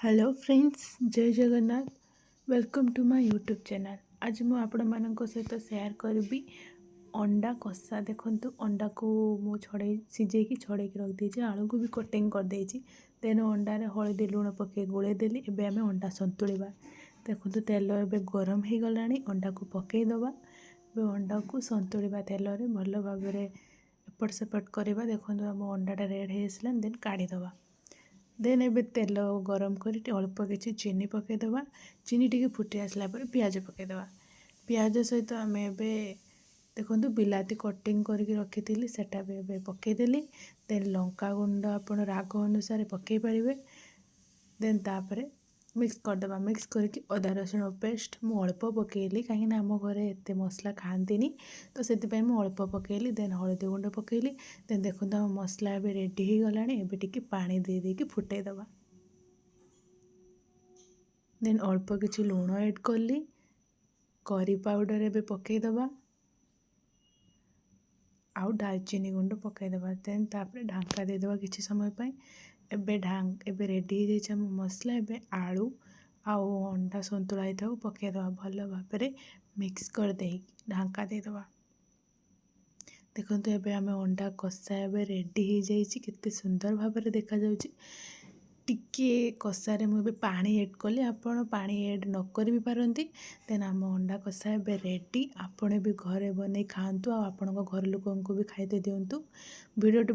Hello friends, Jay Jagannath. Welcome to my YouTube channel. ଆଜି ମୁଁ ଆପଣମାନଙ୍କ ସହିତ ସେୟାର କରିବି ଅଣ୍ଡା କଷା। ଦେଖନ୍ତୁ, ଅଣ୍ଡାକୁ ମୁଁ ଛଡ଼େଇ ସିଝେଇକି ଛଡ଼େଇକି ରଖିଦେଇଛି, ଆଳୁକୁ ବି କଟିଂ କରିଦେଇଛି। ଦେନ୍ ଅଣ୍ଡାରେ ହଳଦୀ ଲୁଣ ପକାଇ ଗୋଳେଇ ଦେଲି। ଏବେ ଆମେ ଅଣ୍ଡା ସନ୍ତୁଳିବା। ଦେଖନ୍ତୁ, ତେଲ ଏବେ ଗରମ ହେଇଗଲାଣି, ଅଣ୍ଡାକୁ ପକାଇଦେବା। ଏବେ ଅଣ୍ଡାକୁ ସନ୍ତୁଳିବା, ତେଲରେ ଭଲ ଭାବରେ ଏପଟ ସେପଟ କରିବା। ଦେଖନ୍ତୁ, ଆମ ଅଣ୍ଡାଟା ରେଡ଼ି ହେଇଆସିଲାଣି। ଦେନ୍ କାଢ଼ିଦେବା। ଦେନ୍ ଏବେ ତେଲ ଗରମ କରି ଅଳ୍ପ କିଛି ଚିନି ପକାଇଦେବା। ଚିନି ଟିକେ ଫୁଟି ଆସିଲା ପରେ ପିଆଜ ପକାଇଦେବା। ପିଆଜ ସହିତ ଆମେ ଏବେ ଦେଖନ୍ତୁ ବିଲାତି କଟିଂ କରିକି ରଖିଥିଲି, ସେଟା ବି ଏବେ ପକାଇଦେଲି। ଦେନ୍ ଲଙ୍କା ଗୁଣ୍ଡ ଆପଣ ରାଗ ଅନୁସାରେ ପକାଇ ପାରିବେ। ଦେନ୍ ତାପରେ ମିକ୍ସ କରିଦେବା। ମିକ୍ସ କରିକି ଅଦା ରସୁଣ ପେଷ୍ଟ ମୁଁ ଅଳ୍ପ ପକାଇଲି, କାହିଁକିନା ଆମ ଘରେ ଏତେ ମସଲା ଖାଆନ୍ତିନି, ତ ସେଥିପାଇଁ ମୁଁ ଅଳ୍ପ ପକାଇଲି। ଦେନ୍ ହଳଦୀ ଗୁଣ୍ଡ ପକାଇଲି। ଦେନ୍ ଦେଖନ୍ତୁ, ଆମ ମସଲା ଏବେ ରେଡ଼ି ହେଇଗଲାଣି। ଏବେ ଟିକେ ପାଣି ଦେଇ ଦେଇକି ଫୁଟାଇଦେବା। ଦେନ୍ ଅଳ୍ପ କିଛି ଲୁଣ ଏଡ଼୍ କଲି। କରି ପାଉଡ଼ର ଏବେ ପକାଇଦେବା ଆଉ ଡାଲଚିନି ଗୁଣ୍ଡ ପକାଇଦେବା। ଦେନ୍ ତାପରେ ଢାଙ୍କା ଦେଇଦେବା କିଛି ସମୟ ପାଇଁ। ଏବେ ରେଡ଼ି ହେଇଯାଇଛି ଆମ ମସଲା। ଏବେ ଆଳୁ ଆଉ ଅଣ୍ଡା ସନ୍ତୁଳା ହେଇଥାଉ, ପକାଇଦେବା। ଭଲ ଭାବରେ ମିକ୍ସ କରିଦେଇକି ଢାଙ୍କା ଦେଇଦେବା। ଦେଖନ୍ତୁ, ଏବେ ଆମେ ଅଣ୍ଡା କଷା ଏବେ ରେଡ଼ି ହେଇଯାଇଛି। କେତେ ସୁନ୍ଦର ଭାବରେ ଦେଖାଯାଉଛି। ଟିକିଏ କଷାରେ ମୁଁ ଏବେ ପାଣି ଏଡ଼୍ କଲି, ଆପଣ ପାଣି ଏଡ଼୍ ନ କରି ବି ପାରନ୍ତି। ଦେନ୍ ଆମ ଅଣ୍ଡା କଷା ଏବେ ରେଡ଼ି। ଆପଣ ବି ଘରେ ବନେଇ ଖାଆନ୍ତୁ ଆଉ ଆପଣଙ୍କ ଘର ଲୋକଙ୍କୁ ବି ଖାଇତେ ଦିଅନ୍ତୁ। ଭିଡ଼ିଓଟି